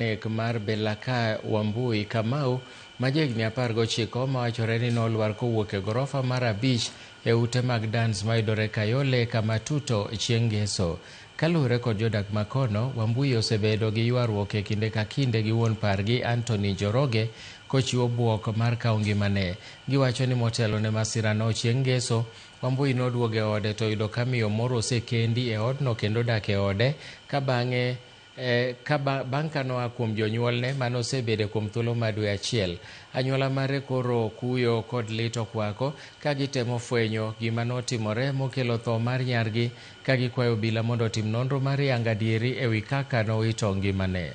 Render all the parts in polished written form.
Nek mar Belaka Wambui Kamau ma jahigni 19 mawachore ni nolwar kowuok e gorofa mar 5 e ute mag dans mayudore Kayole Kamatuto chieng' Ngeso. Kaluwore kod jodak makono, Wambui osebedo gi ywaruok e kinde ka kinde gi wuon pargi Anthony Njoroge kochiwo buok mar kawo ngimane. Giwacho ni motelo ne masirano chieng' Ngeso, Wambui noduogo e ode to oyudo ka miyo moro osekendi e odno kendo odak e ode ka bang'e ka bang' ka noa kuom jonyuolne mane osebede kuom thuolo mar dwe achiel. Anyuola mare koro kuyo kod lit okwako ka gitemo fwenyo gima notimore mokelo tho mar nyargi ka gikwayo obila mondo otim nonro mar yango adieri e wi kaka nowito ngimane.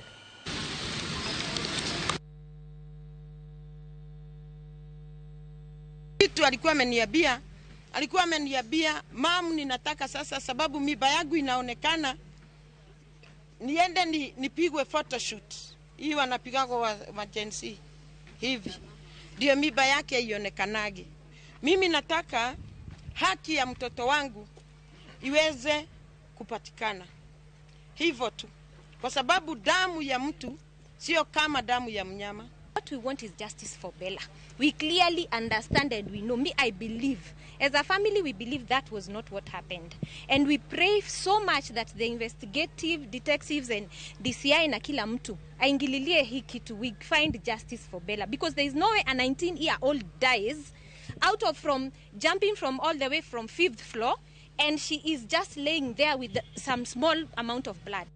Kitu alikuwa ameniambia, "Mam, ninataka sasa, sababu mimba yangu inaonekana, niende nipigwe photoshoot." Hii wanapigagwa wa Gen Z hivi, ndio mimba yake ionekanage. Mimi nataka haki ya mtoto wangu iweze kupatikana hivyo tu, kwa sababu damu ya mtu sio kama damu ya mnyama. What we want is justice for Bella. We clearly understand and we know. Me, I believe, as a family, we believe that was not what happened. And we pray so much that the investigative detectives and DCI na kila mtu aingililie hii kitu. We find justice for Bella because there is no way a 19-year-old dies out of from jumping from all the way from fifth floor and she is just laying there with some small amount of blood.